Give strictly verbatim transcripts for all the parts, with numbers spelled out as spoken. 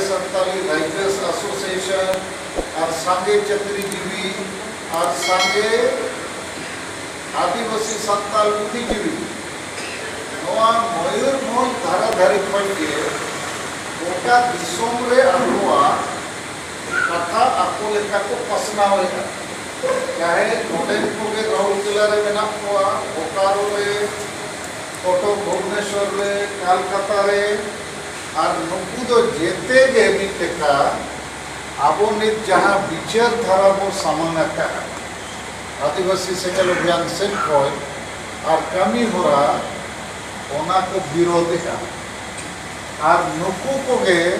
Santali writers association ᱟᱨ ᱥᱟᱸᱜᱮ ᱪᱟᱹᱠᱨᱤᱡᱤᱵᱤ ᱟᱨ ᱥᱟᱸᱜᱮ ᱟᱹᱫᱤᱵᱟᱹᱥᱤ ᱥᱟᱱᱛᱟᱞ ᱵᱩᱫᱷᱤᱡᱤᱵᱤ ᱱᱚᱣᱟ ᱢᱚᱭᱩᱨᱵᱷᱚᱸᱡᱽ ᱫᱷᱟᱨᱟ ᱫᱷᱟᱨᱮ ᱠᱷᱚᱱ ᱜᱮ ᱜᱚᱴᱟ ᱫᱤᱥᱚᱢ ᱨᱮ ᱟᱠᱚᱣᱟᱜ ᱠᱟᱛᱷᱟ ᱟᱠᱚ ᱞᱮᱠᱟ ᱠᱚ ᱯᱟᱥᱱᱟᱣᱮᱫᱼᱟ᱾ ᱪᱟᱦᱮ ᱱᱚᱰᱮᱱ ᱠᱚᱜᱮ ᱨᱟᱩᱨᱠᱮᱞᱟ ᱨᱮ ᱢᱮᱱᱟᱜ ᱠᱚᱣᱟ, ᱵᱳᱠᱟᱨᱳ ᱨᱮ, ᱠᱚᱴᱚᱠ, ᱵᱷᱩᱵᱽᱱᱮᱥᱚᱨ ᱨᱮ, ᱠᱟᱞᱠᱟᱛᱟ ᱨᱮ, ᱟᱨ ᱱᱩᱠᱩ ᱫᱚ ᱡᱮᱛᱮ ᱜᱮ ᱢᱤᱫ ᱞᱮᱠᱟ ᱟᱵᱚ ᱱᱤᱛ ᱡᱟᱦᱟᱸ ᱵᱤᱪᱟᱹᱨ ᱫᱷᱟᱨᱟ ᱵᱚ ᱥᱟᱢᱟᱝ ᱟᱠᱟᱫᱼᱟ ᱟᱹᱫᱤᱵᱟᱹᱥᱤ ᱥᱮᱸᱜᱮᱞ ᱚᱵᱷᱤᱭᱟᱱ ᱥᱮᱫ ᱠᱷᱚᱱ, ᱟᱨ ᱠᱟᱹᱢᱤ ᱦᱚᱨᱟ ᱚᱱᱟ ᱠᱚ ᱵᱤᱨᱳᱫᱷᱮᱜᱼᱟ᱾ ᱟᱨ ᱱᱩᱠᱩ ᱠᱚᱜᱮ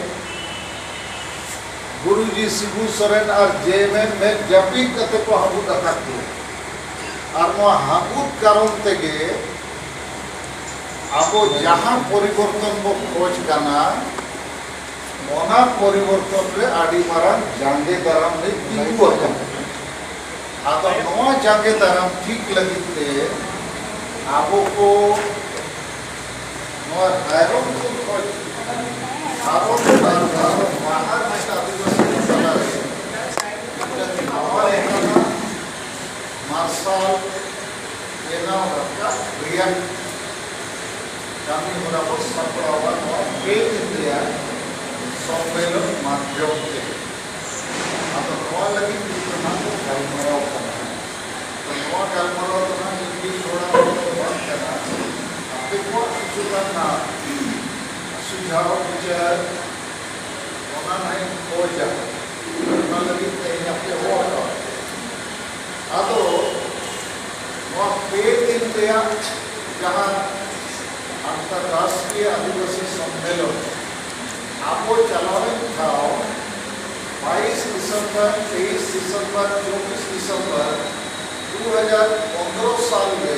ᱜᱩᱨᱩᱡᱤ ᱥᱤᱵᱩ ᱥᱚᱨᱮᱱ ᱟᱨ ᱡᱮ ᱮᱢ ᱮᱢ ᱢᱮᱫ ᱡᱟᱹᱯᱤᱫ ᱠᱟᱛᱮ ᱠᱚ ᱦᱟᱹᱵᱩᱫ ᱟᱠᱟᱫ ᱠᱚᱣᱟ᱾ ᱟᱨ ᱱᱚᱣᱟ ᱦᱟᱹᱵᱩᱫ ᱠᱟᱨᱚᱱ ᱛᱮᱜᱮ ᱟᱵᱚ ᱡᱟᱦᱟᱸ ᱯᱚᱨᱤᱵᱚᱨᱛᱚᱱ ᱵᱚ ᱠᱷᱚᱡᱽ ᱠᱟᱱᱟ, ᱚᱱᱟ ᱯᱚᱨᱤᱵᱚᱨᱛᱚᱱ ᱨᱮ ᱟᱹᱰᱤ ᱢᱟᱨᱟᱝ ᱡᱟᱸᱜᱮ ᱫᱟᱨᱟᱢ ᱨᱮ ᱛᱤᱸᱜᱩ ᱟᱠᱟᱱᱟ᱾ ᱟᱫᱚ ᱱᱚᱣᱟ ᱡᱟᱸᱜᱮ ᱫᱟᱨᱟᱢ ᱴᱷᱤᱠ ᱞᱟᱹᱜᱤᱫ ᱛᱮ ᱟᱵᱚ ᱠᱚ ᱱᱚᱣᱟ ᱨᱟᱭᱨᱚᱝᱯᱩᱨ ᱠᱷᱚᱱ ᱵᱷᱟᱨᱚᱛ ᱟᱨ ᱵᱷᱟᱨᱚᱛ ᱵᱟᱦᱟᱨ ᱨᱮᱱ ᱟᱹᱫᱤᱵᱟᱹᱥᱤ ᱠᱚ ᱛᱟᱞᱟᱨᱮ ᱢᱤᱫᱴᱟᱝ ᱱᱟᱣᱟ ᱞᱮᱠᱟᱱᱟᱜ ᱢᱟᱨᱥᱟᱞ ᱵᱮᱱᱟᱣ ᱨᱟᱠᱟᱵ ᱨᱮᱭᱟᱜ ᱠᱟᱹᱢᱤ ᱦᱚᱨᱟ ᱵᱚ ᱥᱟᱯᱲᱟᱣᱟ ᱱᱚᱣᱟ ᱯᱮ ᱫᱤᱱ ᱨᱮᱭᱟᱜ ᱥᱚᱢᱢᱮᱞᱚᱱ ᱢᱟᱫᱽᱫᱷᱚᱢ ᱛᱮ᱾ ᱟᱫᱚ ᱱᱚᱣᱟ ᱞᱟᱹᱜᱤᱫ ᱛᱮ ᱱᱟᱦᱟᱜ ᱵᱚ ᱜᱟᱞᱢᱟᱨᱟᱣ ᱠᱟᱱᱟ᱾ ᱛᱚ ᱱᱚᱣᱟ ᱜᱟᱞᱢᱟᱨᱟᱣ ᱫᱚ ᱱᱟᱦᱟᱜ ᱢᱤᱫ ᱫᱤᱱ ᱦᱚᱲᱟᱜ ᱫᱚ ᱵᱟᱝ ᱠᱟᱱᱟ᱾ ᱟᱯᱮ ᱠᱚᱣᱟᱜ ᱠᱤᱪᱷᱩ ᱜᱟᱱ ᱱᱟᱦᱟᱜ ᱥᱩᱡᱷᱟᱣ ᱵᱤᱪᱟᱹᱨ ᱚᱱᱟ ᱱᱟᱦᱟᱜ ᱤᱧ ᱠᱷᱚᱡᱟ᱾ ᱚᱱᱟ ᱞᱟᱹᱜᱤᱫ ᱛᱮ ᱤᱧ ᱟᱯᱮ ᱦᱚᱦᱚ ᱟᱠᱟᱫ ᱯᱮ᱾ ᱟᱫᱚ ᱱᱚᱣᱟ ᱯᱮ ᱫᱤᱱ ᱨᱮᱭᱟᱜ ᱡᱟᱦᱟᱸ ᱟᱱᱛᱚᱨᱨᱟᱥᱴᱨᱤᱭᱚ ᱟᱹᱫᱤᱵᱟᱹᱥᱤ ᱥᱚᱢᱢᱮᱞᱚᱱ ᱟᱵᱚ ᱪᱟᱞᱟᱣᱮᱱ ᱴᱷᱟᱶ ᱵᱟᱭᱤᱥ ᱰᱤᱥᱮᱢᱵᱚᱨ, ᱛᱮᱭᱤᱥ ᱰᱤᱥᱮᱢᱵᱚᱨ, ᱪᱚᱵᱵᱤᱥ ᱰᱤᱥᱮᱢᱵᱚᱨ ᱫᱩ ᱦᱟᱡᱟᱨ ᱯᱚᱱᱫᱽᱨᱚ ᱥᱟᱞ ᱨᱮ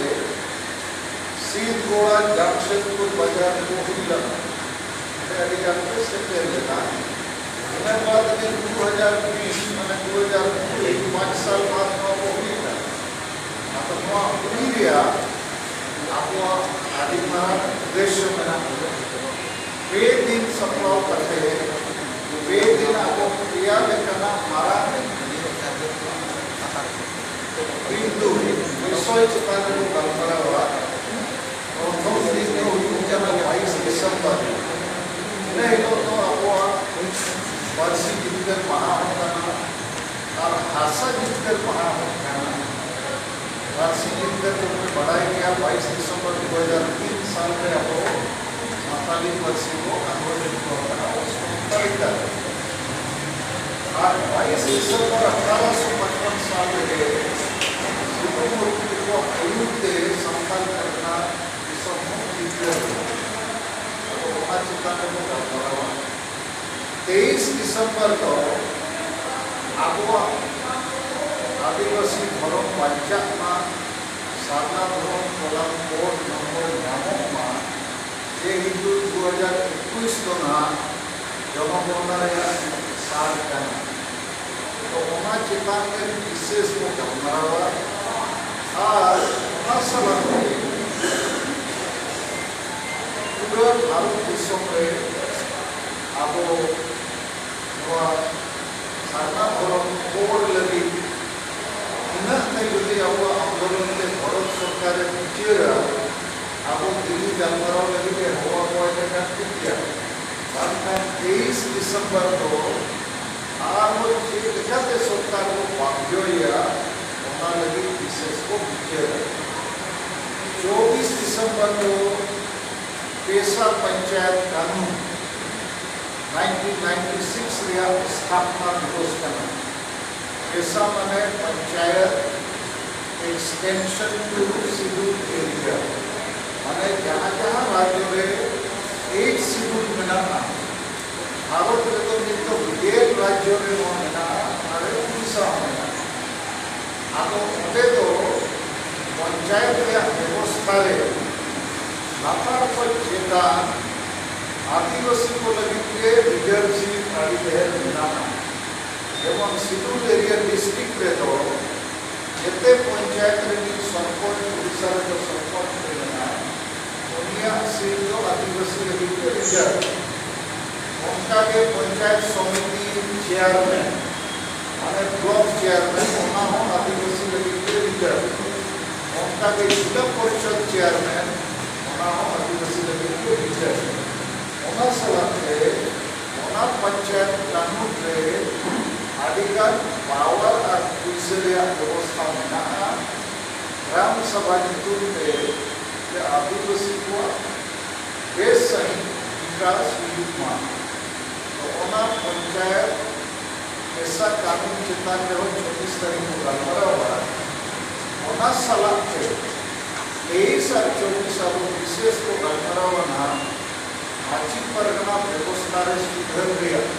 ᱥᱤᱨᱜᱳᱲᱟ ᱡᱟᱢᱥᱮᱫᱽᱯᱩᱨ ᱵᱟᱡᱟᱨ ᱨᱮ ᱦᱩᱭ ᱞᱮᱱᱟ᱾ ᱚᱸᱰᱮ ᱟᱹᱰᱤ ᱜᱟᱱ ᱠᱚ ᱥᱮᱴᱮᱨ ᱞᱮᱱᱟ᱾ ᱤᱱᱟᱹ ᱵᱟᱫᱽ ᱜᱮ ᱫᱩ ᱦᱟᱡᱟᱨ ᱵᱤᱥ, ᱢᱟᱱᱮ ᱫᱩ ᱦᱟᱡᱟᱨ ᱠᱩᱲᱤ, ᱯᱟᱸᱪ ᱥᱟᱞ ᱵᱟᱫᱽ ᱱᱚᱣᱟ ᱠᱚ ᱦᱩᱭ ᱞᱮᱱᱟ᱾ ᱟᱫᱚ ᱱᱚᱣᱟ ᱦᱩᱭ ᱨᱮᱭᱟᱜ ᱟᱵᱚᱣᱟᱜ ᱟᱹᱰᱤ ᱢᱟᱨᱟᱝ ᱩᱫᱽᱫᱮᱥᱥᱚ ᱢᱮᱱᱟᱜ ᱛᱟᱵᱚᱱᱟ᱾ ᱯᱮ ᱫᱤᱱ ᱥᱟᱯᱲᱟᱣ ᱠᱟᱛᱮ ᱯᱟᱹᱨᱥᱤ ᱡᱤᱛᱠᱟᱹᱨ ᱢᱟᱦᱟ ᱦᱚᱸ ᱠᱟᱱᱟ ᱟᱨ ᱦᱟᱥᱟ ᱡᱤᱛᱠᱟᱹᱨ ᱢᱟᱦᱟ ᱦᱚᱸ ᱠᱟᱱᱟ᱾ ᱯᱟᱹᱨᱥᱤ ᱡᱤᱛᱠᱟᱹᱨ ᱫᱚᱵᱚᱱ ᱵᱟᱰᱟᱭ ᱜᱮᱭᱟ, ᱵᱟᱭᱤᱥ ᱰᱤᱥᱮᱢᱵᱚᱨ ᱫᱩ ᱦᱟᱡᱟᱨ ᱛᱤᱱ ᱥᱟᱞ ᱨᱮ ᱟᱵᱚ ᱥᱟᱱᱛᱟᱲᱤ ᱯᱟᱹᱨᱥᱤ ᱵᱚ ᱟᱸᱫᱳᱞᱚᱱ ᱠᱚ ᱠᱟᱱᱟ, ᱥᱟᱱᱛᱟᱲᱤ ᱛᱮ᱾ ᱟᱨ ᱵᱟᱭᱤᱥ ᱰᱤᱥᱮᱢᱵᱚᱨ ᱟᱴᱷᱟᱨᱚᱥᱚ ᱯᱟᱸᱪᱯᱚᱱ ᱥᱟᱞ ᱨᱮ ᱥᱤᱫᱩ ᱢᱩᱨᱢᱩ ᱛᱮᱠᱚ ᱟᱹᱭᱩᱨ ᱛᱮ ᱥᱟᱱᱛᱟᱲ ᱯᱟᱨᱜᱟᱱᱟ ᱫᱤᱥᱚᱢ ᱦᱚᱸ ᱡᱤᱛᱠᱟᱹᱨ ᱞᱮᱱᱟ᱾ ᱟᱫᱚ ᱚᱱᱟ ᱪᱮᱛᱟᱱ ᱨᱮᱵᱚ ᱜᱟᱞᱢᱟᱨᱟᱣᱟ᱾ ᱛᱮᱭᱤᱥ ᱰᱤᱥᱮᱢᱵᱚᱨ ᱫᱚ ᱟᱵᱚᱣᱟᱜ ᱟᱹᱫᱤᱵᱟᱹᱥᱤ ᱫᱷᱚᱨᱚᱢ ᱵᱟᱧᱪᱟᱜ ᱢᱟ, ᱥᱟᱨᱱᱟ ᱫᱷᱚᱨᱚᱢ ᱠᱚᱞᱟᱢ ᱠᱳᱰ ᱱᱚᱢᱵᱚᱨ ᱧᱟᱢᱚᱜ ᱢᱟ, ᱡᱮᱦᱮᱛᱩ ᱫᱩ ᱦᱟᱡᱟᱨ ᱮᱠᱩᱥ ᱫᱚ ᱱᱟᱦᱟᱜ ᱡᱚᱱᱚᱜᱚᱬᱱᱟ ᱨᱮᱭᱟᱜ ᱥᱟᱞ ᱠᱟᱱᱟ᱾ ᱛᱚ ᱚᱱᱟ ᱪᱮᱛᱟᱱ ᱨᱮ ᱵᱤᱥᱮᱥ ᱵᱚ ᱜᱟᱞᱢᱟᱨᱟᱣᱟ ᱟᱨ ᱚᱱᱟ ᱥᱟᱞᱟᱜ ᱛᱮ ᱯᱩᱨᱟᱹ ᱵᱷᱟᱨᱚᱛ ᱫᱤᱥᱚᱢ ᱨᱮ ᱟᱵᱚ ᱱᱚᱣᱟ ᱥᱟᱨᱱᱟ ᱫᱷᱚᱨᱚᱢ ᱠᱳᱰ ᱞᱟᱹᱜᱤᱫ ᱤᱱᱟᱹᱜ ᱛᱮ ᱡᱩᱫᱤ ᱟᱵᱚᱣᱟᱜ ᱟᱱᱫᱳᱞᱚᱱ ᱛᱮ ᱵᱷᱟᱨᱚᱛ ᱥᱚᱨᱠᱟᱨᱮ ᱵᱤᱪᱟᱹᱨᱟ, ᱟᱵᱚ ᱫᱤᱞᱞᱤ ᱜᱟᱞᱢᱟᱨᱟᱣ ᱞᱟᱹᱜᱤᱫ ᱮ ᱦᱚᱦᱚ ᱟᱠᱚᱣᱟ, ᱮᱱᱠᱷᱟᱱ ᱴᱷᱤᱠ ᱜᱮᱭᱟ᱾ ᱵᱟᱝᱠᱷᱟᱱ ᱛᱮᱭᱤᱥ ᱰᱤᱥᱮᱢᱵᱚᱨ ᱫᱚ ᱟᱨᱦᱚᱸ ᱪᱮᱫ ᱞᱮᱠᱟᱛᱮ ᱥᱚᱨᱠᱟᱨ ᱵᱚ ᱵᱟᱫᱽᱫᱷᱚᱭᱮᱭᱟ, ᱚᱱᱟ ᱞᱟᱹᱜᱤᱫ ᱵᱤᱥᱮᱥ ᱠᱚ ᱵᱤᱪᱟᱹᱨᱟ᱾ ᱪᱚᱵᱵᱤᱥ ᱰᱤᱥᱮᱢᱵᱚᱨ ᱫᱚ ᱯᱮᱥᱟ ᱯᱚᱧᱪᱟᱭᱮᱛ ᱠᱟᱹᱱᱩᱱ ᱱᱟᱭᱤᱱᱴᱤᱱ ᱱᱟᱭᱤᱱᱴᱤ ᱥᱤᱠᱥ ᱨᱮᱭᱟᱜ ᱥᱛᱷᱟᱯᱚᱱᱟ ᱫᱤᱵᱚᱥ ᱠᱟᱱᱟ᱾ ᱯᱮᱥᱟ ᱢᱟᱱᱮ panchayat extension to schedule area, ᱢᱟᱱᱮ ᱡᱟᱦᱟᱸ ᱡᱟᱦᱟᱸ ᱨᱟᱡᱽᱡᱚ ᱨᱮ ᱮᱭᱤᱴ ᱥᱤᱰᱩᱞ ᱢᱮᱱᱟᱜᱼᱟ, ᱵᱷᱟᱨᱚᱛ ᱨᱮᱫᱚ ᱱᱤᱛᱚᱜ ᱜᱮᱞ ᱨᱟᱡᱽᱡᱚ ᱨᱮ ᱱᱚᱣᱟ ᱢᱮᱱᱟᱜᱼᱟ, ᱚᱱᱟᱨᱮ ᱩᱲᱤᱥᱥᱟ ᱦᱚᱸ ᱢᱮᱱᱟᱜᱼᱟ᱾ ᱟᱫᱚ ᱚᱸᱰᱮ ᱫᱚ ᱯᱚᱧᱪᱟᱭᱮᱛ ᱨᱮᱭᱟᱜ ᱵᱮᱵᱚᱥᱛᱷᱟ ᱨᱮ ᱞᱟᱛᱟᱨ ᱠᱷᱚᱱ ᱪᱮᱛᱟᱱ ᱟᱹᱫᱤᱵᱟᱹᱥᱤ ᱠᱚ ᱞᱟᱹᱜᱤᱫ ᱜᱮ ᱨᱤᱡᱟᱨᱵᱷ ᱥᱤᱴ ᱟᱹᱰᱤ ᱰᱷᱮᱨ ᱢᱮᱱᱟᱜᱼᱟ᱾ ᱡᱮᱢᱚᱱ ᱥᱤᱰᱩᱞ ᱮᱨᱤᱭᱟ ᱰᱤᱥᱴᱨᱤᱠᱴ ᱨᱮᱫᱚ ᱡᱮᱛᱮ ᱯᱚᱧᱪᱟᱭᱮᱛ ᱨᱤᱱᱤᱡ ᱥᱚᱨᱯᱚᱧᱪ, ᱳᱰᱤᱥᱟ ᱨᱮᱫᱚ ᱥᱚᱨᱯᱚᱧᱪ ᱨᱮ ᱢᱮᱱᱟᱭ, ᱩᱱᱤᱭᱟᱜ ᱥᱤᱴ ᱫᱚ ᱟᱹᱫᱤᱵᱟᱹᱥᱤ ᱞᱟᱹᱜᱤᱫ ᱜᱮ ᱨᱤᱡᱟᱨᱵᱷ᱾ ᱚᱱᱠᱟᱜᱮ ᱯᱚᱧᱪᱟᱭᱮᱛ ᱥᱚᱢᱤᱛᱤ ᱪᱮᱭᱟᱨᱢᱮᱱ, ᱢᱟᱱᱮ ᱵᱞᱚᱠ ᱪᱮᱭᱟᱨᱢᱮᱱ, ᱚᱱᱟ ᱦᱚᱸ ᱟᱹᱫᱤᱵᱟᱹᱥᱤ ᱞᱟᱹᱜᱤᱫ ᱜᱮ ᱨᱤᱡᱟᱨᱵᱷ᱾ ᱚᱱᱠᱟᱜᱮ ᱡᱤᱞᱟ ᱯᱚᱨᱤᱥᱚᱫ ᱪᱮᱭᱟᱨᱢᱮᱱ, ᱚᱱᱟ ᱦᱚᱸ ᱟᱹᱫᱤᱵᱟᱹᱥᱤ ᱞᱟᱹᱜᱤᱫ ᱜᱮ ᱨᱤᱡᱟᱨᱵᱷ᱾ ᱚᱱᱟ ᱥᱟᱞᱟᱜ ᱛᱮ ᱚᱱᱟ ᱯᱚᱧᱪᱟᱭᱮᱛ ᱠᱟᱹᱢᱤ ᱥᱚᱵᱷᱟ ᱧᱩᱛᱩᱢ ᱛᱮ ᱡᱮ ᱟᱹᱫᱤᱵᱟᱹᱥᱤ ᱠᱚᱣᱟᱜ ᱵᱮᱥ ᱥᱟᱺᱦᱤᱡ ᱵᱤᱠᱟᱥ ᱦᱩᱭᱩᱜ ᱢᱟ, ᱛᱚ ᱚᱱᱟ ᱯᱚᱧᱪᱟᱭᱮᱛ ᱢᱮᱥᱟ ᱠᱟᱹᱱᱩᱱ ᱪᱮᱛᱟᱱ ᱨᱮᱦᱚᱸ ᱪᱷᱚᱵᱵᱤᱥ ᱛᱟᱹᱨᱤᱠᱷ ᱠᱚ ᱜᱟᱞᱢᱟᱨᱟᱣᱟ᱾ ᱚᱱᱟ ᱥᱟᱞᱟᱜ ᱛᱮ ᱛᱮᱭᱤᱥ ᱟᱨ ᱪᱚᱵᱵᱤᱥ ᱟᱵᱚ ᱵᱤᱥᱮᱥ ᱠᱚ ᱜᱟᱞᱢᱟᱨᱟᱣᱟ ᱱᱟᱦᱟᱜ ᱢᱟᱹᱡᱷᱤ ᱯᱟᱨᱜᱟᱱᱟ ᱵᱮᱵᱚᱥᱛᱷᱟ ᱨᱮ ᱥᱩᱫᱷᱟᱹᱨ ᱨᱮᱭᱟᱜ,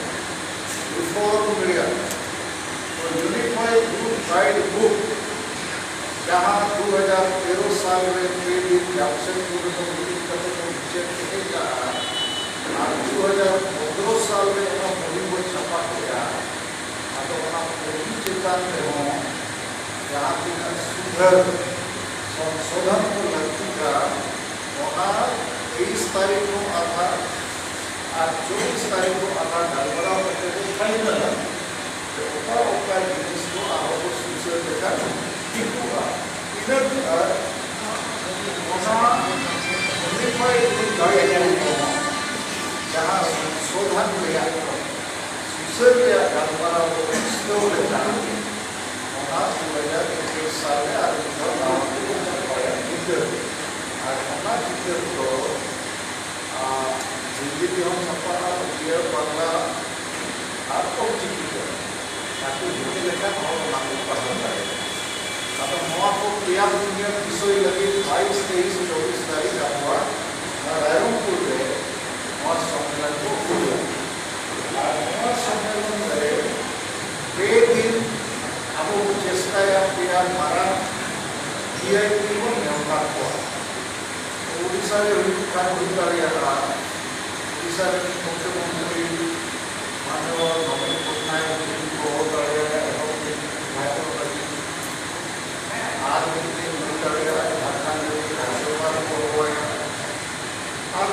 ᱨᱤᱯᱷᱚᱨᱢ ᱨᱮᱭᱟᱜ, ᱛᱚ ᱤᱭᱩᱱᱤᱯᱷᱟᱭᱰ ᱜᱩᱰ ᱜᱟᱭᱤᱰ ᱵᱩᱠ, ᱡᱟᱦᱟᱸ ᱫᱩ ᱦᱟᱡᱟᱨ ᱛᱮᱨᱚ ᱥᱟᱞ ᱨᱮ ᱯᱮ ᱫᱤᱱ ᱡᱟᱢᱥᱮᱫᱽᱯᱩᱨ ᱨᱮᱠᱚ ᱢᱤᱴᱤᱝ ᱠᱟᱛᱮ ᱠᱚ ᱵᱤᱪᱟᱹᱨ ᱠᱮᱴᱮᱡ ᱞᱟᱜᱼᱟ, ᱟᱨ ᱫᱩ ᱦᱟᱡᱟᱨ ᱯᱚᱱᱫᱽᱨᱚ ᱥᱟᱞ ᱨᱮ ᱚᱱᱟ ᱵᱚᱦᱤ ᱵᱚ ᱪᱷᱟᱯᱟ ᱠᱮᱫᱼᱟ᱾ ᱟᱫᱚ ᱚᱱᱟ ᱵᱚᱦᱤ ᱪᱮᱛᱟᱱ ᱨᱮᱦᱚᱸ ᱡᱟᱦᱟᱸ ᱛᱤᱱᱟᱹᱜ ᱥᱩᱫᱷᱟᱹᱨ ᱥᱚᱝᱥᱳᱫᱷᱚᱱ ᱠᱚ ᱞᱟᱹᱠᱛᱤ ᱠᱟᱱ, ᱚᱱᱟ ᱛᱮᱭᱤᱥ ᱛᱟᱹᱨᱤᱠᱷ ᱠᱷᱚᱱ ᱟᱫᱷᱟ ᱟᱨ ᱪᱚᱵᱵᱤᱥ ᱛᱟᱹᱨᱤᱠᱷ ᱠᱷᱚᱱ ᱟᱫᱷᱟ ᱜᱟᱞᱢᱟᱨᱟᱣ ᱠᱟᱛᱮ ᱵᱚ ᱯᱷᱟᱭᱱᱟᱞᱟ᱾ ᱚᱠᱟ ᱚᱠᱟ ᱡᱤᱱᱤᱥ ᱠᱚ ᱟᱨᱦᱚᱸ ᱵᱚ ᱥᱩᱥᱟᱹᱨ ᱞᱮᱠᱷᱟᱱ ᱴᱷᱤᱠᱚᱜᱼᱟ᱾ ᱤᱱᱟᱹ ᱟᱨ ᱚᱱᱟ ᱢᱚᱰᱤᱯᱷᱟᱭ ᱜᱟᱭᱤᱰ ᱠᱚ ᱡᱟᱦᱟᱸ ᱥᱚᱝᱥᱳᱫᱷᱚᱱ ᱨᱮᱭᱟᱜ ᱥᱩᱥᱟᱹᱨ ᱨᱮᱭᱟᱜ ᱜᱟᱞᱢᱟᱨᱟᱣ ᱵᱚ ᱵᱤᱪᱷᱱᱟᱹᱣ ᱞᱮᱠᱷᱟᱱ, ᱚᱱᱟ ᱫᱩ ᱦᱟᱡᱟᱨ ᱮᱠᱩᱥ ᱥᱟᱞ ᱨᱮ ᱟᱨ ᱢᱤᱫ ᱫᱷᱟᱣ ᱱᱟᱣᱟ ᱛᱮᱵᱚ ᱪᱷᱟᱯᱟᱭᱟ ᱪᱤᱛᱟᱹᱨ᱾ ᱟᱨ ᱚᱱᱟ ᱪᱤᱛᱟᱹᱨ ᱫᱚ ᱟᱨ ᱦᱤᱱᱫᱤ ᱛᱮᱦᱚᱸ ᱪᱷᱟᱯᱟᱜᱼᱟ, ᱩᱲᱤᱭᱟ, ᱵᱟᱝᱞᱟ ᱟᱨ ᱚᱞᱪᱤᱠᱤ ᱛᱮ᱾ ᱟᱨ ᱩᱱᱠᱩ ᱞᱮᱠᱟᱱ ᱦᱚᱲ ᱚᱱᱟ ᱠᱚ ᱯᱟᱲᱦᱟᱣ ᱫᱟᱲᱮᱭᱟᱜᱼᱟ᱾ ᱟᱫᱚ ᱱᱚᱣᱟ ᱠᱚ ᱯᱮᱭᱟ ᱯᱩᱱᱭᱟᱹ ᱵᱤᱥᱚᱭ ᱞᱟᱹᱜᱤᱫ ᱵᱟᱭᱤᱥ, ᱛᱮᱭᱤᱥ, ᱪᱚᱵᱵᱤᱥ ᱛᱟᱹᱨᱤᱠᱷ ᱟᱵᱚᱣᱟᱜ ᱱᱚᱣᱟ ᱨᱟᱭᱨᱚᱝᱯᱩᱨ ᱨᱮ ᱱᱚᱣᱟ ᱥᱚᱢᱢᱮᱞᱚᱱ ᱠᱚ ᱦᱩᱭᱩᱜᱼᱟ᱾ ᱟᱨ ᱱᱚᱣᱟ ᱥᱚᱢᱢᱮᱞᱚᱱ ᱨᱮ ᱯᱮ ᱫᱤᱱ ᱟᱵᱚ ᱵᱚ ᱪᱮᱥᱴᱟᱭᱟ ᱯᱮᱭᱟ ᱢᱟᱨᱟᱝ ᱵᱷᱤ ᱟᱭ ᱯᱤ ᱵᱚᱱ ᱱᱮᱣᱛᱟ ᱠᱚᱣᱟ᱾ ᱳᱰᱤᱥᱟ ᱨᱮ ᱦᱩᱭᱩᱜ ᱠᱷᱟᱱ ᱦᱩᱭ ᱫᱟᱲᱮᱭᱟᱜᱼᱟ, ᱳᱰᱤᱥᱟ ᱨᱮᱱ ᱢᱩᱠᱷᱭᱚᱢᱚᱱᱛᱨᱤ ᱢᱟᱱᱱᱤᱭᱚ ᱱᱚᱵᱤᱱ ᱯᱚᱴᱱᱟᱭᱮᱠ ᱡᱤ ᱠᱚ ᱦᱚᱦᱚ ᱫᱟᱲᱮᱭᱟᱭᱟ ᱮᱦᱚᱵ ᱫᱤᱱ ᱵᱷᱟᱭᱨᱚ ᱞᱟᱹᱜᱤᱫ᱾ ᱟᱨ ᱢᱤᱫ ᱫᱤᱱ ᱦᱩᱭ ᱫᱟᱲᱮᱭᱟᱜᱼᱟ ᱡᱷᱟᱲᱠᱷᱚᱸᱰ ᱨᱮᱱ ᱨᱟᱡᱽᱡᱚᱯᱟᱞ ᱠᱚ ᱦᱚᱦᱚᱭᱟ᱾ ᱟᱨ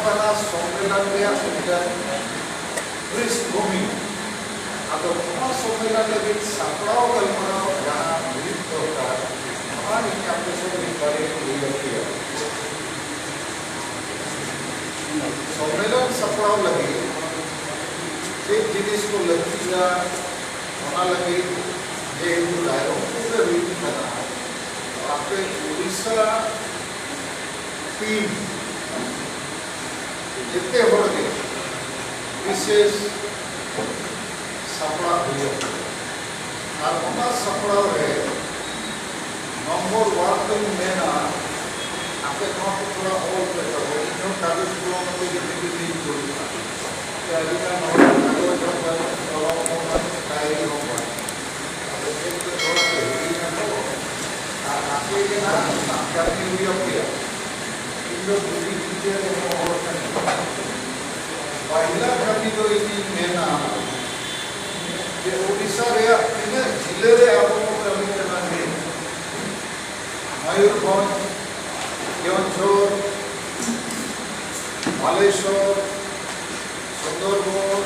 ᱠᱟᱱᱟ ᱥᱚᱢᱢᱮᱞᱚᱱ ᱨᱮᱭᱟᱜ ᱢᱤᱫᱴᱟᱝ ᱯᱨᱤᱥᱴᱵᱷᱩᱢᱤ᱾ ᱟᱫᱚ ᱱᱚᱣᱟ ᱥᱚᱢᱢᱮᱞᱚᱱ ᱞᱟᱹᱜᱤᱫ ᱥᱟᱯᱲᱟᱣ ᱜᱟᱞᱢᱟᱨᱟᱣ ᱡᱟᱦᱟᱸ ᱦᱩᱭᱩᱜ ᱫᱚᱨᱠᱟᱨ, ᱚᱱᱟ ᱤᱧ ᱟᱯᱮ ᱥᱮᱫ ᱢᱤᱫ ᱵᱟᱨᱭᱟᱧ ᱞᱟᱹᱭ ᱟᱯᱮᱭᱟ᱾ ᱥᱚᱢᱢᱮᱞᱚᱱ ᱥᱟᱯᱲᱟᱣ ᱞᱟᱹᱜᱤᱫ ᱪᱮᱫ ᱡᱤᱱᱤᱥ ᱠᱚ ᱞᱟᱹᱠᱛᱤᱜᱼᱟ, ᱚᱱᱟ ᱞᱟᱹᱜᱤᱫ ᱡᱮᱦᱮᱛᱩ ᱨᱟᱭᱨᱚᱝᱯᱩᱨ ᱨᱮ ᱦᱩᱭᱩᱜ ᱠᱟᱱᱟ, ᱟᱯᱮ ᱩᱲᱤᱥᱥᱟ ᱴᱤᱢ ᱡᱮᱛᱮ ᱦᱚᱲ ᱜᱮ ᱵᱤᱥᱮᱥ ᱥᱟᱯᱲᱟᱣ ᱦᱩᱭᱩᱜᱼᱟ᱾ ᱟᱨ ᱚᱱᱟ ᱥᱟᱯᱲᱟᱣ ᱨᱮ ᱱᱚᱢᱵᱚᱨ ᱚᱣᱟᱱ ᱫᱚᱧ ᱢᱮᱱᱟ, ᱟᱯᱮ ᱱᱚᱣᱟ ᱠᱚ ᱛᱷᱚᱲᱟ ᱚᱞ ᱯᱮ ᱛᱟᱵᱚ᱾ ᱤᱧ ᱦᱚᱸ ᱠᱟᱜᱚᱡᱽ ᱠᱚᱞᱚᱢ ᱟᱛᱮ ᱜᱮ ᱢᱤᱫ ᱫᱤᱱ ᱤᱧ ᱫᱩᱲᱩᱵᱼᱟ᱾ ᱟᱯᱮ ᱟᱹᱰᱤ ᱜᱟᱱ ᱦᱚᱲ ᱠᱟᱜᱚᱡᱽ ᱦᱚᱸ ᱵᱟᱹᱱᱩᱜ, ᱠᱚᱞᱚᱢ ᱦᱚᱸ ᱵᱟᱹᱱᱩᱜ, ᱰᱟᱭᱨᱤ ᱦᱚᱸ ᱵᱟᱹᱱᱩᱜ᱾ ᱟᱫᱚ ᱪᱮᱫ ᱯᱮ ᱨᱚᱲ ᱯᱮ ᱦᱤᱲᱤᱧ ᱟᱠᱚ? ᱟᱨ ᱟᱯᱮ ᱜᱮ ᱱᱟᱦᱟᱜ ᱠᱟᱹᱢᱤ ᱦᱩᱭ ᱟᱯᱮᱭᱟ᱾ ᱤᱧ ᱫᱚ ᱵᱩᱫᱷᱤ ᱵᱤᱪᱟᱹᱨ ᱨᱮᱱ ᱦᱚᱲ ᱠᱟᱹᱱᱟᱹᱧ᱾ ᱯᱟᱹᱦᱤᱞᱟ ᱠᱟᱹᱢᱤ ᱫᱚ ᱤᱧᱤᱧ ᱢᱮᱱᱟ ᱡᱮ ᱳᱰᱤᱥᱟ ᱨᱮᱭᱟᱜ ᱛᱤᱱᱟᱹᱜ ᱡᱤᱞᱟᱹ ᱨᱮ ᱟᱵᱚ ᱵᱚᱱ ᱠᱟᱹᱢᱤ ᱠᱟᱱᱟ ᱱᱤᱛ, ᱢᱚᱭᱩᱨᱵᱷᱚᱸᱡᱽ, ᱠᱮᱣᱚᱱᱡᱷᱚᱨ, ᱵᱟᱞᱮᱥᱚᱨ, ᱥᱩᱱᱫᱚᱨᱵᱚᱱ,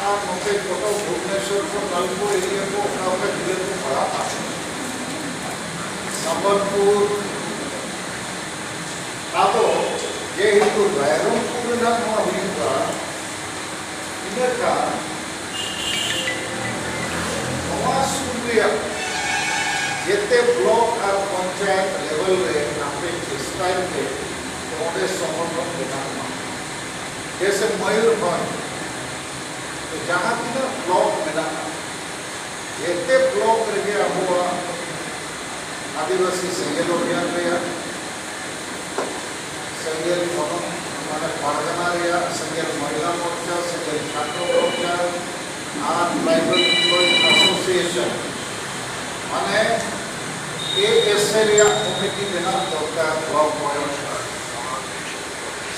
ᱟᱨ ᱱᱚᱛᱮ ᱠᱚᱴᱚᱠ, ᱵᱷᱩᱵᱽᱱᱮᱥᱚᱨ ᱠᱚ, ᱱᱟᱞᱠᱳ ᱮᱨᱤᱭᱟ ᱠᱚ, ᱚᱠᱟ ᱚᱠᱟ ᱡᱤᱞᱟᱹ ᱠᱚ ᱯᱟᱲᱟᱜᱼᱟ, ᱥᱚᱢᱵᱚᱞᱯᱩᱨ᱾ ᱟᱫᱚ ᱡᱮᱦᱮᱛᱩ ᱨᱟᱭᱨᱚᱝᱯᱩᱨ ᱨᱮᱱᱟᱜ ᱱᱚᱣᱟ ᱦᱩᱭᱩᱜᱼᱟ, ᱤᱱᱟᱹ ᱠᱷᱟᱱ ᱱᱚᱣᱟ ᱥᱩᱨ ᱨᱮᱭᱟᱜ ᱡᱮᱛᱮ ᱵᱞᱚᱠ ᱟᱨ ᱯᱚᱧᱪᱟᱭᱮᱛ ᱞᱮᱵᱮᱞ ᱨᱮ ᱟᱯᱮ ᱪᱮᱥᱴᱟᱭ ᱯᱮ, ᱚᱸᱰᱮ ᱥᱚᱝᱜᱚᱴᱷᱚᱱ ᱵᱮᱱᱟᱜ ᱢᱟ᱾ ᱡᱮᱭᱥᱮ ᱢᱚᱭᱩᱨᱵᱷᱚᱸᱡᱽ, ᱛᱚ ᱡᱟᱦᱟᱸ ᱛᱤᱱᱟᱹᱜ ᱵᱞᱚᱠ ᱢᱮᱱᱟᱜᱼᱟ, ᱡᱮᱛᱮ ᱵᱞᱚᱠ ᱨᱮᱜᱮ ᱟᱵᱚᱣᱟᱜ ᱟᱹᱫᱤᱵᱟᱹᱥᱤ ᱥᱮᱸᱜᱮᱞ ᱚᱵᱷᱤᱭᱟᱱ ᱨᱮᱭᱟᱜ, ᱥᱮᱸᱜᱮᱞ ᱯᱚᱱᱚᱛ, ᱢᱟᱱᱮ ᱯᱟᱨᱜᱟᱱᱟ ᱨᱮᱭᱟᱜ, ᱥᱮᱸᱜᱮᱞ ᱢᱚᱦᱤᱞᱟ ᱢᱳᱨᱪᱟ, ᱥᱮᱸᱜᱮᱞ ᱪᱷᱟᱛᱨᱚ ᱢᱳᱨᱪᱟ ᱟᱨ ᱴᱨᱟᱭᱵᱟᱞ ᱮᱢᱯᱞᱚᱭᱤᱡ ᱮᱥᱳᱥᱤᱭᱮᱥᱚᱱ, ᱢᱟᱱᱮ ᱮ ᱮᱥ ᱮ ᱨᱮᱭᱟᱜ ᱠᱚᱢᱤᱴᱤ ᱵᱮᱱᱟᱣ ᱫᱚᱨᱠᱟᱨ, ᱵᱞᱚᱠ ᱵᱚᱭᱚᱥ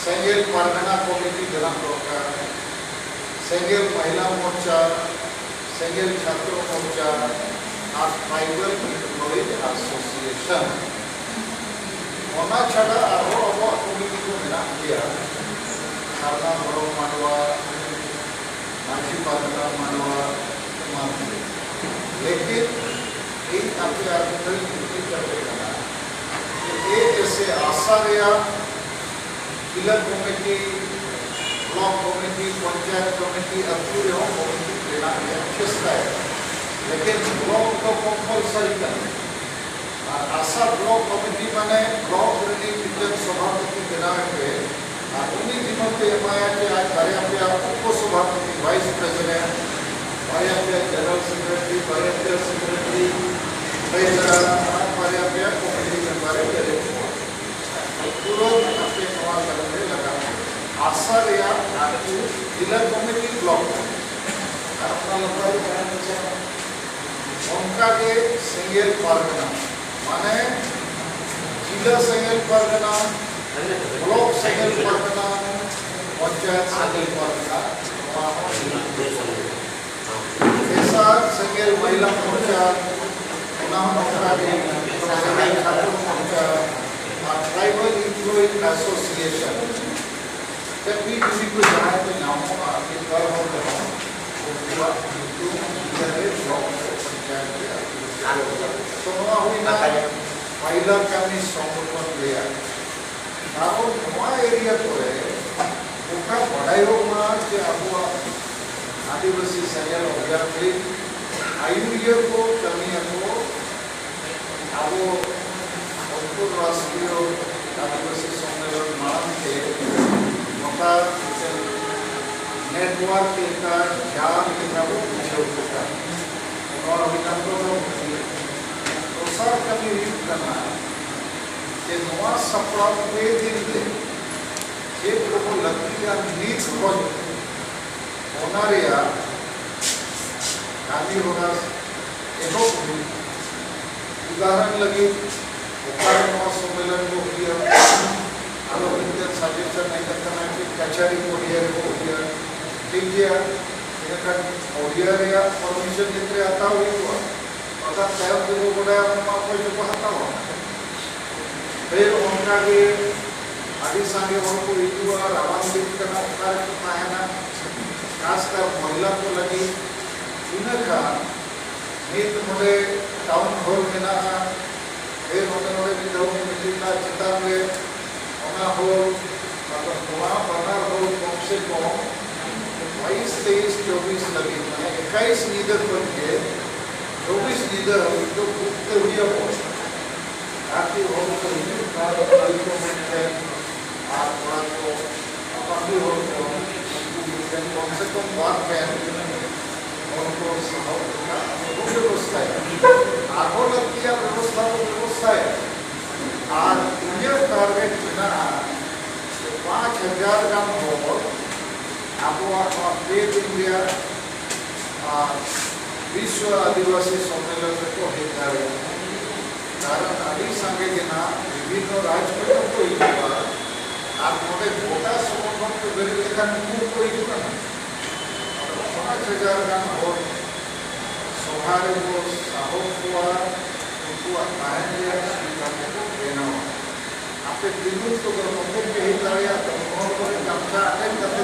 ᱥᱮᱸᱜᱮᱞ ᱯᱟᱨᱜᱟᱱᱟ ᱠᱚᱢᱤᱴᱤ ᱵᱮᱱᱟᱣ ᱫᱚᱨᱠᱟᱨ, ᱥᱮᱸᱜᱮᱞ ᱢᱚᱦᱤᱞᱟ ᱢᱳᱨᱪᱟ, ᱥᱮᱸᱜᱮᱞ ᱪᱷᱟᱛᱨᱚ ᱢᱳᱨᱪᱟ ᱟᱨ ᱴᱨᱟᱭᱵᱟᱞ ᱮᱢᱯᱞᱚᱭᱤᱡ ᱮᱥᱳᱥᱤᱭᱮᱥᱚᱱ᱾ ᱚᱱᱟ ᱪᱷᱟᱰᱟ ᱟᱨᱦᱚᱸ ᱟᱵᱚᱣᱟᱜ ᱠᱚᱢᱤᱴᱤ ᱠᱚ ᱢᱮᱱᱟᱜ ᱜᱮᱭᱟ, ᱥᱟᱨᱱᱟ ᱫᱷᱚᱨᱚᱢ ᱢᱟᱰᱣᱟ, ᱢᱟᱹᱡᱷᱤ ᱯᱟᱨᱜᱟᱱᱟ ᱢᱟᱰᱣᱟ ᱮᱢᱟᱱ ᱠᱚ᱾ ᱞᱮᱠᱤᱱ ᱤᱧ ᱟᱯᱮ ᱟᱨ ᱢᱤᱫ ᱫᱷᱟᱣ ᱤᱧ ᱠᱩᱞᱤ ᱠᱟᱯᱮ ᱠᱟᱱᱟ ᱡᱮ ᱮ ᱮᱥ ᱮ ᱟᱥᱟ ᱨᱮᱭᱟᱜ ᱡᱤᱞᱟ committee, block committee, panchayat committee, ᱟᱹᱛᱩ ᱨᱮᱦᱚᱸ ᱠᱚᱢᱤᱴᱤ ᱵᱮᱱᱟᱣ ᱨᱮᱭᱟᱜ ᱪᱮᱥᱴᱟᱭᱟ, ᱞᱮᱠᱤᱱ ᱵᱞᱚᱠ ᱫᱚ ᱠᱚᱢᱯᱟᱞᱥᱟᱨᱤ ᱠᱟᱱᱟ᱾ ᱟᱨ ᱟᱥᱟ ᱵᱞᱚᱠ ᱠᱚᱢᱤᱴᱤ ᱢᱟᱱᱮ ᱵᱞᱚᱠ ᱨᱤᱱᱤᱡ ᱢᱤᱫᱴᱮᱱ ᱥᱚᱵᱷᱟᱯᱚᱛᱤ ᱵᱮᱱᱟᱣ ᱮ ᱯᱮ, ᱟᱨ ᱩᱱᱤ ᱡᱤᱢᱟᱹ ᱯᱮ ᱮᱢᱟᱭᱟ ᱡᱮ ᱟᱡ ᱵᱟᱨᱭᱟ ᱯᱮᱭᱟ ᱩᱯᱚ ᱥᱚᱵᱷᱟᱯᱚᱛᱤ, ᱵᱷᱟᱭᱤᱥ ᱯᱨᱮᱥᱤᱰᱮᱱᱴ, ᱵᱟᱨᱭᱟ ᱯᱮᱭᱟ ᱡᱮᱱᱟᱨᱟᱞ ᱥᱮᱠᱨᱮᱴᱟᱨᱤ, ᱵᱟᱨᱭᱟ ᱯᱮᱭᱟ ᱥᱮᱠᱨᱮᱴᱟᱨᱤ, ᱴᱨᱮᱡᱟᱨᱟᱨ ᱟᱨ ᱵᱟᱨᱭᱟ ᱯᱮᱭᱟ ᱠᱚᱢᱤᱴᱤ ᱢᱮᱢᱵᱟᱨ ᱮ ᱵᱮᱨᱮᱫ ᱠᱚᱣᱟ᱾ ᱛᱩᱨᱟᱹᱛ ᱟᱯᱮ ᱱᱚᱣᱟ ᱠᱟᱹᱢᱤ ᱨᱮ ᱞᱟᱜᱟᱣ ᱯᱮ᱾ ᱟᱥᱟ ᱨᱮᱭᱟᱜ ᱟᱹᱛᱩ ᱡᱤᱞᱟ ᱠᱚᱢᱤᱴᱤ ᱵᱞᱚᱠ ᱠᱟᱱᱟ᱾ ᱟᱨ ᱚᱱᱟ ᱞᱟᱛᱟᱨ ᱨᱮ ᱡᱟᱦᱟᱸ ᱠᱚ ᱪᱟᱞᱟᱜᱼᱟ, ᱚᱱᱠᱟ ᱜᱮ ᱥᱮᱸᱜᱮᱞ ᱯᱟᱨᱜᱟᱱᱟ, ᱢᱟᱱᱮ ᱡᱤᱞᱟ ᱥᱮᱸᱜᱮᱞ ᱯᱟᱨᱜᱟᱱᱟ, ᱵᱞᱚᱠ ᱥᱮᱸᱜᱮᱞ ᱯᱟᱨᱜᱟᱱᱟ, ᱯᱚᱧᱪᱟᱭᱮᱛ ᱥᱮᱸᱜᱮᱞ ᱯᱟᱨᱜᱟᱱᱟ, ᱱᱚᱣᱟ ᱦᱚᱸ ᱛᱮᱥᱟᱨ ᱥᱮᱸᱜᱮᱞ ᱢᱚᱦᱤᱞᱟ ᱢᱳᱨᱪᱟ, ᱚᱱᱟ ᱦᱚᱸ ᱱᱚᱝᱠᱟ ᱜᱮ ᱥᱮᱸᱜᱮᱞ ᱪᱷᱟᱛᱨᱚ ᱢᱳᱨᱪᱟ ᱟᱨ ᱴᱨᱟᱭᱵᱟᱞ ᱤᱢᱯᱞᱚᱭᱤᱡ ᱮᱥᱳᱥᱤᱭᱮᱥᱚᱱ᱾ ᱪᱟᱹᱠᱨᱤ ᱡᱤᱵᱤ ᱠᱚ ᱡᱟᱦᱟᱸᱭ ᱠᱚ ᱧᱟᱢᱚᱜᱼᱟ, ᱢᱤᱫ ᱵᱟᱨ ᱦᱚᱲ ᱨᱮᱦᱚᱸ ᱩᱱᱠᱩᱣᱟᱜ ᱧᱩᱛᱩᱢ ᱡᱤᱞᱟ ᱨᱮ ᱵᱞᱚᱠ ᱨᱮ ᱯᱚᱧᱪᱟᱭᱮᱛ ᱨᱮ ᱟᱹᱛᱩ ᱨᱮ᱾ ᱛᱚ ᱱᱚᱣᱟ ᱦᱩᱭᱱᱟ ᱯᱟᱭᱞᱟ ᱠᱟᱹᱢᱤ ᱥᱚᱝᱜᱚᱴᱷᱚᱱ ᱨᱮᱭᱟᱜ᱾ ᱟᱨᱦᱚᱸ ᱱᱚᱣᱟ ᱮᱨᱤᱭᱟ ᱠᱚᱨᱮ ᱜᱚᱴᱟ ᱵᱟᱰᱟᱭᱚᱜ ᱢᱟ ᱡᱮ ᱟᱵᱚᱣᱟᱜ ᱟᱹᱫᱤᱵᱟᱹᱥᱤ ᱥᱮᱸᱜᱮᱞ ᱚᱵᱷᱤᱭᱟᱱ ᱨᱮ ᱟᱹᱭᱩᱨᱤᱭᱟᱹ ᱠᱚ ᱠᱟᱹᱢᱤᱭᱟᱠᱚ᱾ ᱟᱵᱚ ᱩᱛᱛᱚᱨ ᱨᱟᱥᱴᱨᱤᱭᱚ ᱟᱹᱫᱤᱵᱟᱹᱥᱤ ᱥᱚᱢᱢᱮᱞᱚᱱ ᱢᱟᱲᱟᱝ ᱛᱮ ᱱᱚᱝᱠᱟ ᱢᱤᱫᱴᱮᱱ ᱱᱮᱴᱣᱟᱨᱠ ᱞᱮᱠᱟ, ᱡᱟᱞ ᱞᱮᱠᱟ ᱵᱚ ᱵᱩᱡᱷᱟᱹᱣ ᱠᱮᱫᱟ᱾ ᱱᱚᱣᱟ ᱦᱩᱭᱱᱟ ᱯᱨᱚᱛᱷᱚᱢ ᱠᱟᱹᱢᱤ᱾ ᱫᱚᱥᱟᱨ ᱠᱟᱹᱢᱤ ᱦᱩᱭᱩᱜ ᱠᱟᱱᱟ ᱡᱮ ᱱᱚᱣᱟ ᱥᱟᱯᱲᱟᱣ ᱯᱮ ᱫᱤᱱ ᱨᱮ ᱪᱮᱫ ᱠᱚᱵᱚ ᱞᱟᱹᱠᱛᱤᱜᱼᱟ ᱱᱤᱛ ᱠᱷᱚᱱ, ᱚᱱᱟ ᱨᱮᱭᱟᱜ ᱠᱟᱹᱢᱤ ᱦᱚᱨᱟ ᱮᱦᱚᱵ ᱦᱩᱭᱩᱜᱼᱟ᱾ ᱩᱫᱟᱦᱚᱨᱚᱱ ᱞᱟᱹᱜᱤᱫ, ᱚᱠᱟᱨᱮ ᱱᱚᱣᱟ ᱥᱚᱢᱢᱮᱞᱚᱱ ᱠᱚ ᱦᱩᱭᱩᱜᱼᱟ, ᱟᱫᱚ ᱢᱤᱫᱴᱮᱱ ᱥᱟᱡᱮᱥᱚᱱ ᱦᱮᱡ ᱟᱠᱟᱱᱟ ᱡᱮ ᱠᱟᱪᱷᱟᱨᱤ ᱯᱚᱰᱤᱭᱟ ᱨᱮᱠᱚ ᱦᱩᱭᱩᱜᱼᱟ᱾ ᱴᱷᱤᱠ ᱜᱮᱭᱟ, ᱤᱱᱟᱹᱠᱷᱟᱱ ᱯᱚᱰᱤᱭᱟ ᱨᱮᱭᱟᱜ ᱯᱟᱨᱢᱤᱥᱚᱱ ᱡᱟᱛᱮ ᱦᱟᱛᱟᱣ ᱦᱩᱭᱩᱜᱼᱟ, ᱵᱟᱠᱷᱟᱱ ᱛᱟᱭᱚᱢ ᱛᱮᱵᱚ ᱵᱟᱰᱟᱭᱟ ᱚᱱᱟ ᱢᱟ ᱚᱠᱚᱭ ᱪᱚᱠᱚ ᱦᱟᱛᱟᱣᱟ᱾ ᱯᱷᱤᱨ ᱚᱱᱠᱟ ᱜᱮ ᱟᱹᱰᱤ ᱥᱟᱸᱜᱮ ᱦᱚᱲ ᱠᱚ ᱦᱤᱡᱩᱜᱼᱟ, ᱨᱟᱵᱟᱝ ᱫᱤᱱ ᱠᱟᱱᱟ, ᱚᱠᱟ ᱨᱮᱠᱚ ᱛᱟᱦᱮᱱᱟ? ᱠᱷᱟᱥᱠᱟᱨ ᱢᱚᱦᱤᱞᱟ ᱠᱚ ᱞᱟᱹᱜᱤᱫ᱾ ᱤᱱᱟᱹ ᱠᱷᱟᱱ ᱱᱤᱛ ᱱᱚᱰᱮ ᱴᱟᱣᱩᱱ ᱦᱚᱞ ᱢᱮᱱᱟᱜᱼᱟ, ᱯᱷᱤᱨ ᱱᱚᱰᱮ ᱱᱚᱰᱮ ᱢᱤᱫ ᱫᱷᱟᱣ ᱠᱚ ᱢᱤᱴᱤᱝ ᱞᱮᱫᱟ ᱪᱮᱛᱟᱱ ᱨᱮ, ᱚᱱᱟ ᱦᱚᱞ, ᱢᱚᱛᱞᱚᱵ ᱱᱚᱣᱟ ᱵᱟᱱᱟᱨ ᱦᱚᱞ ᱠᱚᱢ ᱥᱮ ᱠᱚᱢ ᱵᱟᱭᱤᱥ, ᱛᱮᱭᱤᱥ, ᱪᱚᱵᱵᱤᱥ ᱞᱟᱹᱜᱤᱫ, ᱢᱟᱱᱮ ᱮᱠᱟᱭᱤᱥ ᱧᱤᱫᱟᱹ ᱠᱷᱚᱱ ᱜᱮ ᱪᱚᱵᱵᱤᱥ ᱧᱤᱫᱟᱹ ᱦᱟᱹᱵᱤᱡ ᱫᱚ ᱵᱩᱠ ᱛᱮ ᱦᱩᱭ ᱟᱵᱚᱱᱟ᱾ ᱟᱨ ᱠᱤ ᱦᱚᱲ ᱠᱚ ᱦᱤᱡᱩᱜ ᱠᱷᱟᱱ ᱠᱩᱲᱤ ᱠᱚ ᱢᱮᱱ ᱴᱷᱮᱱ ᱟᱨ ᱠᱚᱲᱟ ᱠᱚ ᱵᱟᱹᱦᱩ ᱦᱚᱲ ᱠᱚ ᱩᱱᱠᱩ ᱢᱤᱫᱴᱮᱱ ᱠᱚᱢ ᱥᱮ ᱠᱚᱢ ᱵᱟᱨ ᱴᱷᱮᱱ ᱦᱚᱲ ᱠᱚ ᱥᱟᱦᱚᱵ ᱨᱮᱱᱟᱜ ᱟᱵᱚ ᱵᱚᱱ ᱵᱮᱵᱚᱥᱛᱷᱟᱭᱟ᱾ ᱟᱨᱦᱚᱸ ᱞᱟᱹᱠᱛᱤᱭᱟᱜ ᱵᱮᱵᱚᱥᱛᱷᱟ ᱵᱚᱱ ᱵᱮᱵᱚᱥᱛᱷᱟᱭᱟ᱾ ᱟᱨ ᱤᱧᱟᱹᱜ ᱴᱟᱨᱜᱮᱴ ᱢᱮᱱᱟᱜᱼᱟ ᱯᱟᱸᱪ ᱦᱟᱡᱟᱨ ᱜᱟᱱ ᱦᱚᱲ ᱟᱵᱚᱣᱟᱜ ᱱᱚᱣᱟ ᱯᱮ ᱫᱤᱱ ᱨᱮᱭᱟᱜ ᱟᱨ ᱵᱤᱥᱣᱚ ᱟᱹᱫᱤᱵᱟᱹᱥᱤ ᱥᱚᱢᱢᱮᱞᱚᱱ ᱨᱮᱠᱚ ᱦᱮᱡ ᱫᱟᱲᱮᱭᱟᱜᱼᱟ᱾ ᱠᱟᱨᱚᱱ ᱟᱹᱰᱤ ᱥᱟᱸᱜᱮ ᱜᱮ ᱱᱟᱜ ᱵᱤᱵᱷᱤᱱᱱᱚ ᱨᱟᱡᱽ ᱠᱷᱚᱱ ᱦᱚᱸᱠᱚ ᱦᱤᱡᱩᱜᱼᱟ᱾ ᱟᱨ ᱱᱚᱰᱮ ᱜᱚᱴᱟ ᱥᱚᱝᱜᱚᱴᱷᱚᱱ ᱠᱚ ᱵᱮᱨᱮᱫ ᱞᱮᱠᱷᱟᱱ ᱩᱱᱠᱩ ᱦᱚᱸᱠᱚ ᱦᱤᱡᱩᱜᱼᱟ᱾ ᱟᱫᱚ ᱯᱟᱸᱪ ᱦᱟᱡᱟᱨ ᱜᱟᱱ ᱦᱚᱲ ᱥᱚᱵᱷᱟ ᱨᱮᱵᱚ ᱥᱟᱦᱚᱵ ᱠᱚᱣᱟ, ᱩᱱᱠᱩᱣᱟᱜ ᱛᱟᱦᱮᱱ ᱨᱮᱭᱟᱜ ᱥᱩᱵᱤᱫᱷᱟ ᱠᱚᱵᱚ ᱵᱮᱱᱟᱣᱟ᱾ ᱟᱯᱮ ᱛᱤᱱᱟᱹᱜ ᱠᱚ ᱱᱚᱛᱮ ᱯᱮ ᱦᱮᱡ ᱫᱟᱲᱮᱭᱟᱜ ᱠᱟᱱᱟ, ᱱᱚᱣᱟ ᱠᱚᱨᱮ ᱠᱟᱛᱷᱟ ᱟᱸᱡᱚᱢ ᱠᱟᱛᱮ